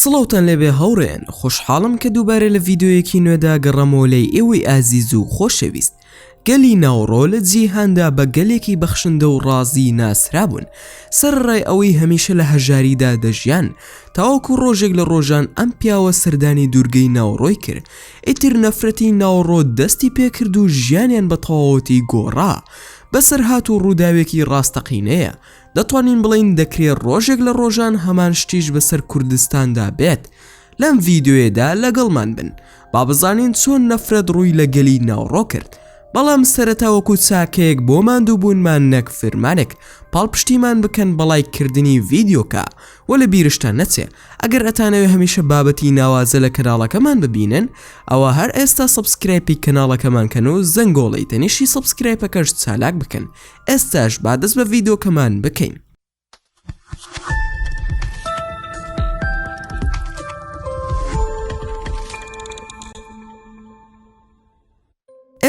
سڵاوتان لێبێ هاوڕێیان خۆشحاڵم کە دووبارە لە ڤیدیۆیەکی نوێدا گەڕامەوە لای ئێوەی ئازیز و خۆشەویست گەلی ناوڕۆ لە جیهاندا بە گەلێکی بەخشندە و ڕازی ناسرابوون سەرەڕای ئەوەی هەمیشە لە هەژاریدا دەژیان تاوەکو ڕۆژێک لە ڕۆژان ئەم پیاوە سەردانی دوورگەی ناوڕۆی کرد ئیتر نەفرەتی ناوڕۆ دەستی پێکرد و ژیانیان بە تەواوەتی گۆڕا بەسەرهات و ڕووداوێکی ڕاستەقینەیە دەتوانین بڵێین دەکرێ ڕۆژێک لە ڕۆژان هەمان شتیش بەسەر کوردستاندا بێت. لەم ڤیدیۆیەدا لەگەڵمان بن با بزانین چۆن نەفرەت ڕووی لە گەلی ناوڕۆ کرد. بەڵام سەرەتا وەکو چاکەیەک بۆ ماندووبوونمان نەک فرمانێک پاڵپشتیمان بکەن بە ڵایک کردنی ڤیدیۆکە وە لە بیرشتان نەچێ ئەگەر ئەتانەوێ هەمیشە بابەتی ناوازە لە کەناڵەکەمان ببینن ئەوا هەر ئێستا subscribe ی کەناڵەکەمان کەن و زەنگۆڵەی تەنیشتی subscribe ەکەش چالاک بکەن ئێستاش با دەست بە ڤیدۆکەمان بکەین.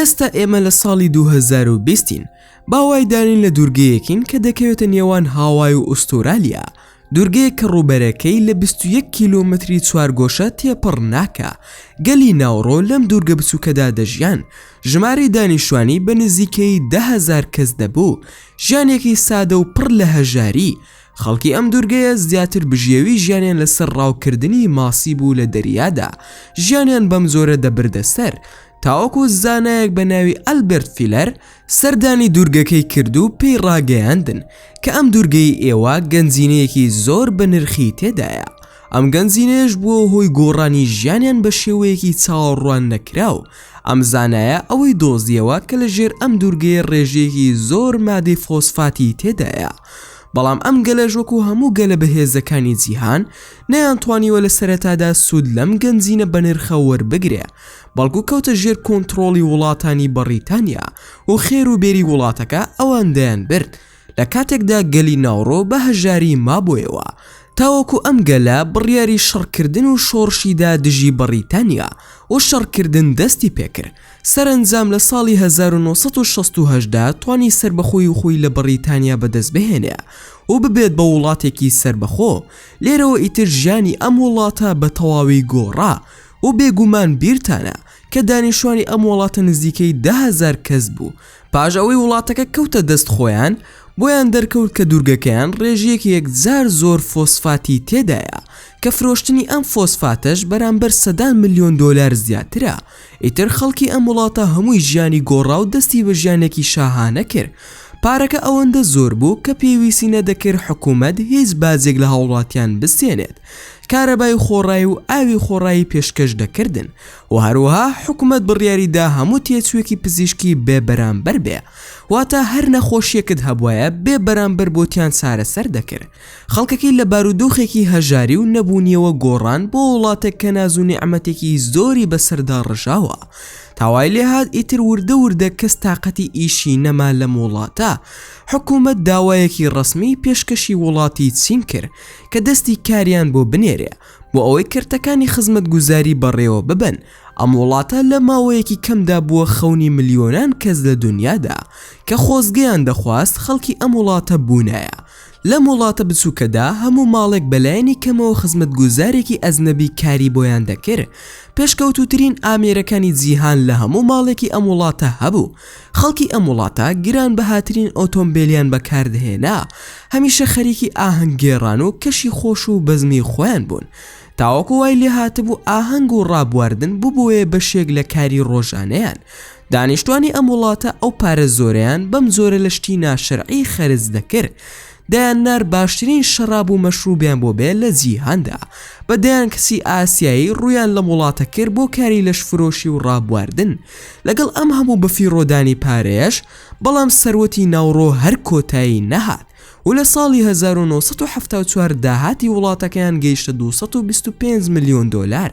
ئێستا ئێمە لە ساڵی 2020 با وای دانین لە دوورگەیەکین کە دەکەوێتە نێوان هاوای و ئوستورالیا دوورگەیەک کە ڕووبەرەکەی لە 21 کیلۆمەتری چوارگۆشە تێپەڕ ناکا. گەلی ناوڕۆ لەم دوورگە بچووکەدا دەژیان، ژمارەی دانیشتوانی بە نزیکەیی 10,000 کەس دەبوو، ژیانێکی سادە و پڕ لە هەژاری. خەڵکی ئەم دوورگەیە زیاتر بژێوی ژیانیان لەسەر ڕاوکردنی ماسی بوو لە دەریادا، ژیانیان بەم جۆرە دەبردە سەر، تاوەکو زانایەک بە ناوی ئەلبێرت فیلەر سەردانی دوورگەکەی کرد و پێی ڕاگەیاندن کە ئەم دوورگەی ئێوە گەنجینەیەکی زۆر بە نرخی تێدایە. ئەم گەنجینەیەش بووە هۆی گۆڕانی ژیانیان بە شێوەیەکی چاوەڕوان نەکراو. ئەم زانایە ئەوەی دۆزیەوە کە لە ژێر ئەم دوورگەیە ڕێژەیەکی زۆر مادەی فۆسفاتی تێدایە. بەڵام ئەم گەلەش وەکو هەموو گەلە بەهێزەکانی جیهان نەیانتوانیوە لە سەرەتادا سوود لەم گەنجینە بەنرخە وەربگرێ. بەڵکو کەوتە ژێر کۆنتڕۆڵی وڵاتانی بەڕیتانیا و خێر و بێری وڵاتەکە ئەوان دەیان برد لە کاتێکدا گەلی ناوڕۆ بە هەژاری مابۆیەوە تاوەکو ئەم گەلە بڕیاری شەڕکردن و شۆڕشی دا دژی بەڕیتانیا و شەڕکردن دەستی پێکرد سەرەنجام لە ساڵی 1968 دا توانی سەربەخۆی خۆی لە بەڕیتانیا بەدەست بهێنێ و ببێت بە وڵاتێکی سەربەخۆ لێرەوە ئیتر ژیانی ئەم وڵاتە بە تەواوی گۆڕا و بێگومان بیرتانە کە دانیشتوانی ئەم وڵاتە نزیکەی 10,000 کەس بوو، پاش ئەوەی وڵاتەکە کەوتە دەست خۆیان، بۆیان دەرکەوت کە دوورگەکەیان ڕێژەیەکی یەکجار زۆر فۆسفاتی تێدایە، کە فرۆشتنی ئەم فۆسفاتەش بەرامبەر سەدان ملیۆن دۆلار زیاترە، ئیتر خەڵکی ئەم وڵاتە هەمووی ژیانی گۆڕا و دەستی بە ژیانێکی شاهانە کرد، پارەکە ئەوەندە زۆر بوو کە پێویستی نەدەکرد حکومەت هیچ باجێک لە هاوڵاتیان بستێنێت. کارەبای خۆڕایی و ئاوی خۆڕایی پێشکەش دەکردن و هەروەها حکومەت بڕیاری دا هەموو تێچووێکی پزیشکی بێ بەرامبەر بێ واتە هەر نەخۆشیەکت هەبوایە بێ بەرامبەر بۆتیان چارەسەر دەکرد خەڵکەکەی لە بارودۆخێکی هەژاری و نەبوونیەوە گۆڕان بۆ وڵاتێک کە ناز و نیعمەتێکی زۆری بەسەردا ڕژاوە تا وای لێهات ئیتر وردە وردە کەس تاقەتی ئیشی نەما لەم وڵاتە حکومەت داوایەکی ڕەسمی پێشکەشی وڵاتی چین کرد کە دەستی کاریان بۆ بنێرێ بۆ ئەوەی کەرتەکانی خزمەتگوزاری بەڕێوە ببەن، ئەم وڵاتە لە ماوەیەکی کەمدا بووە خەونی ملیۆنان کەس لە دونیادا کە خۆزگەیان دەخواست خەڵکی ئەم وڵاتە بوونایە. لەم وڵاتە بچووکەدا هەموو ماڵێک بەلایەنی کەمەوە خزمەتگوزارێکی ئەجنەبی کاری بۆیان دەکرد، پێشکەوتووترین ئامێرەکانی جیهان لە هەموو ماڵێکی ئەم وڵاتە هەبوو، خەڵکی ئەم وڵاتە گرانبەهاترین ئۆتۆمبێلیان بەکاردەهێنا، هەمیشە خەریکی ئاهەنگگێڕان و کەشی خۆش و بەزمی خۆیان بوون، تاوەکو وای لێهاتبوو ئاهەنگ و ڕابواردن ببوویە بەشێک لە کاری ڕۆژانەیان. دانیشتوانی ئەم وڵاتە ئەو پارە زۆرەیان بەم جۆرە لە شتی ناشەرعی خەرج دەکرد، دەیاننارد باشترین شەڕاب و مەشروبیان بۆ بێ لە جیهاندا. بە دەیان کەسی ئاسیایی ڕوویان لەم وڵاتە کرد بۆ کاری لەشفرۆشی و ڕابواردن. لەگەڵ ئەم هەموو بەفیڕۆدانی پارەیەش، بەڵام سەروەتی ناوڕۆ هەر کۆتایی نەهات و لە ساڵی 1974 داهاتی وڵاتەکەیان گەیشتە 225 ملیۆن دۆلار.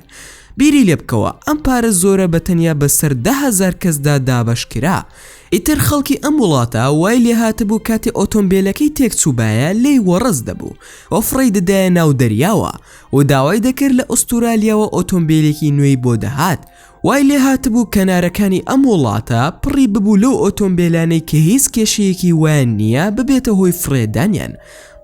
بیری لێ بکەوە ئەم پارە زۆرە بە تەنیا بەسەر 10,000 کەسدا دابەش کرا. ئیتر خەڵکی ئەم وڵاتە وای لێهاتبوو کاتێ ئۆتۆمبێلەکەی تێکچووبایە لێی وەڕس دەبوو و فڕێی دەدایە ناو دەریاوە و داوای دەکرد لە ئوستورالیاوە ئۆتۆمبێلێکی نوێی بۆ دەهات وای لێهاتبوو کەنارەکانی ئەم وڵاتە پڕی ببوو لەو ئۆتۆمبێلانەی کە هیچ کێشەیەکی وایان نییە ببێتە هۆی فڕێدانیان،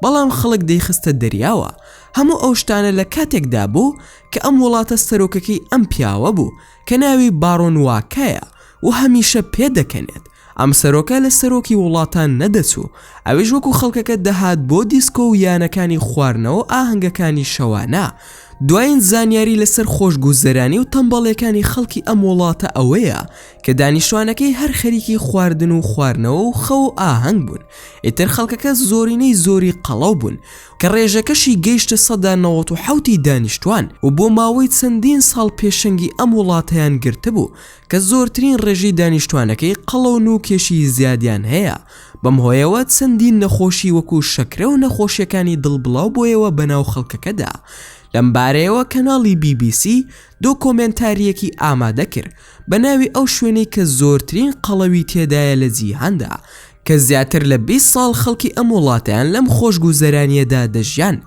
بەڵام خەڵک دەیخستە دەریاوە. هەموو ئەو شتانە لە کاتێکدا بوو کە ئەم وڵاتە سەرۆکەکەی ئەم پیاوە بوو کە ناوی باڕۆن واکایە و هەمیشە پێدەکەنێت. ئەم سەرۆکە لە سەرۆکی وڵاتان نەدەچوو، ئەویش وەکو خەڵکەکە دەهات بۆ دیسکۆ و یانەکانی خواردنەوە و ئاهەنگەکانی شەوانە. دوایین زانیاری لەسەر خۆشگوزەرانی و تەمبەڵیەکانی خەڵکی ئەم وڵاتە ئەوەیە کە دانیشتوانەکەی هەر خەریکی خواردن و خواردنەوە و خەو و ئاهەنگ بوون، ئیتر خەڵکەکە زۆرینەی زۆری قەڵەو بوون کە ڕێژەکەشی گەیشتە 97% ی دانیشتوان و بۆ ماوەی چەندین ساڵ پێشەنگی ئەم وڵاتەیان گرتبوو کە زۆرترین ڕێژەی دانیشتوانەکەی قەڵەون و کێشی زیادیان هەیە، بەم هۆیەوە چەندین نەخۆشی وەکو شەکرە و نەخۆشیەکانی دڵ بڵاو بۆیەوە بەناو خەڵکەکەدا. لەم بارەیەوە کەناڵی بی بی سی دۆکۆمێنتارییەکی ئامادە کرد بە ناوی ئەو شوێنەی کە زۆرترین قەڵەوی تێدایە لە جیهاندا کە زیاتر لە 20 ساڵ خەڵکی ئەم وڵاتەیان لەم خۆشگوزەرانییەدا دەژیان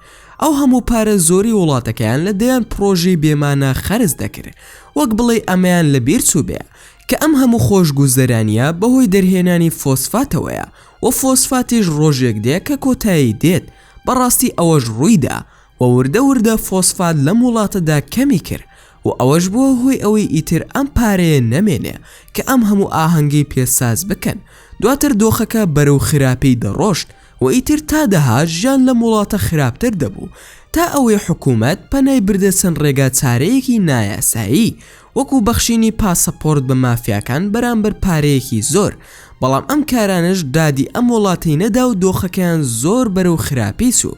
ئەو هەموو پارە زۆری وڵاتەکەیان لە دەیان پڕۆژەی بێمانا خەرج دەکرد وەک بڵێی ئەمەیان لەبیر چووبێ کە ئەم هەموو خۆشگوزەرانییە بەهۆی دەرهێنانی فۆسفاتەوەیە و فۆسفاتیش ڕۆژێک دێ کە کۆتایی دێت بەڕاستی ئەوەش ڕوویدا و وردە وردە فۆسفات لەم وڵاتەدا کەمی کرد و ئەوەش بووە هۆی ئەوەی ئیتر ئەم پارەیە نەمێنێ کە ئەم هەموو ئاهەنگەی پێ ساز بکەن دواتر دۆخەکە بەرەو خراپی دەڕۆشت و ئیتر تا دەهات ژیان لەم وڵاتە خراپتر دەبوو تا ئەوەی حکوومەت پەنای بردە چەند ڕێگا چارەیەکی نایاسایی وەکو بەخشینی پاسەپۆرت بە مافیاکان بەرامبەر پارەیەکی زۆر بەڵام ئەم کارانەش دادی ئەم وڵاتەی نەدا و دۆخەکەیان زۆر بەرەو خراپی چوو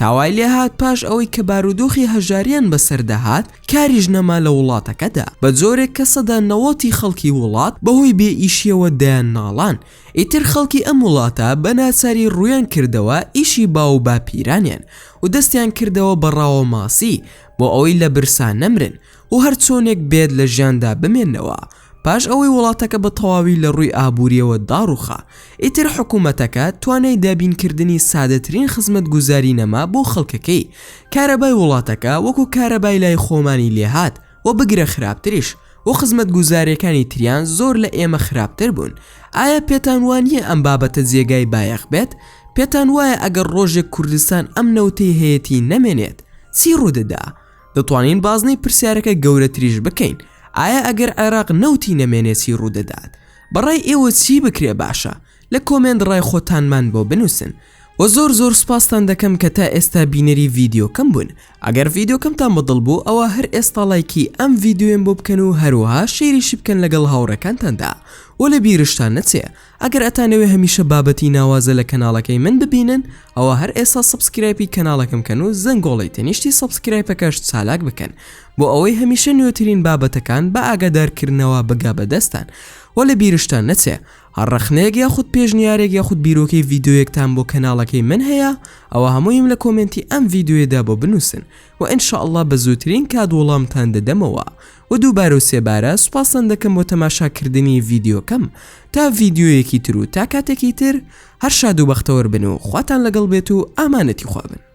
تا وای لێهات پاش ئەوەی کە بارودۆخی هەژاریان بەسەر دەهات کاریش نەما لە وڵاتەکەدا بە جۆرێک کە سەدا نەوەتی خەڵکی وڵات بەهۆی بێ ئیشیەوە دەیان ناڵان ئیتر خەڵکی ئەم وڵاتە بە ناچاری ڕوویان کردەوە ئیشی باو و باپیرانیان و دەستیان کردەوە بە ڕاوە ماسی بۆ ئەوەی لە برسا نەمرن و هەر چۆنێک بێت لە ژیاندا بمێنەوە پاش ئەوەی وڵاتەکە بە تەواوی لە ڕووی ئابووریەوە داڕووخا، ئیتر حکوومەتەکە توانای دابینکردنی سادەترین خزمەتگوزاری نەما بۆ خەڵکەکەی، کارەبای وڵاتەکە وەکو کارەبای لای خۆمانی لێهات و بگرە خراپتریش و خزمەتگوزاریەکانی تریان زۆر لە ئێمە خراپتر بوون. ئایا پێتان وا نییە ئەم بابەتە جێگای بایەخ بێت؟ پێتان وایە ئەگەر ڕۆژێک کوردستان ئەم نەوتەی هەیەتی نەمێنێت چی ڕوودەدا؟ دەتوانین بازنەی پرسیارەکە گەورەتریش بکەین، ئایا ئەگەر عێراق نەوتی نەمێنێ چی ڕوودەدات؟ بەڕای ئێوە چی بکرێ باشە؟ لە comment ڕای خۆتانمان بۆ بنووسن. وە زۆر زۆر سوپاستان دەکەم کە تا ئێستا بینەری ڤیدیۆکەم بوون. ئەگەر ڤیدیۆکەمتان بەدڵ بوو ئەوا هەر ئێستا ڵایکی ئەم ڤیدیۆیەم بۆ بکەن و هەروەها share یشی بکەن لەگەڵ هاوڕێکانتاندا. وە لە بیرشتان نەچێ ئەگەر ئەتانەوێ هەمیشە بابەتی ناوازە لە کەناڵەکەی من ببینن ئەوا هەر ئێستا subscribe ی کەناڵەکەم کەن و زەنگۆڵەی تەنیشتی subscribe ەکەش چالاک بکەن بۆ ئەوەی هەمیشە نوێترین بابەتەکان بە ئاگادارکردنەوە بگا بە دەستان وە لە بیرشتان نەچێ هەر ڕەخنەیەک یاخود پێشنیارێک یاخود بیرۆکەی ڤیدیۆیەکتان بۆ کەناڵەکەی من هەیە ئەوا هەموویم لە comment ی ئەم ڤیدیۆیەدا بۆ بنووسن وە ان شاء اللە بە زووترین کات وەڵامتان دەدەمەوە وە دووبارە و سێبارە سوپاستان دەکەم بۆ تەماشا کردنی ڤیدیۆکەم تا ڤیدیۆیەکی تر و تا کاتێکی تر هەر شاد و بەختەوەر بن و خواتان لەگەڵ بێت و ئامانەتی خوا بن.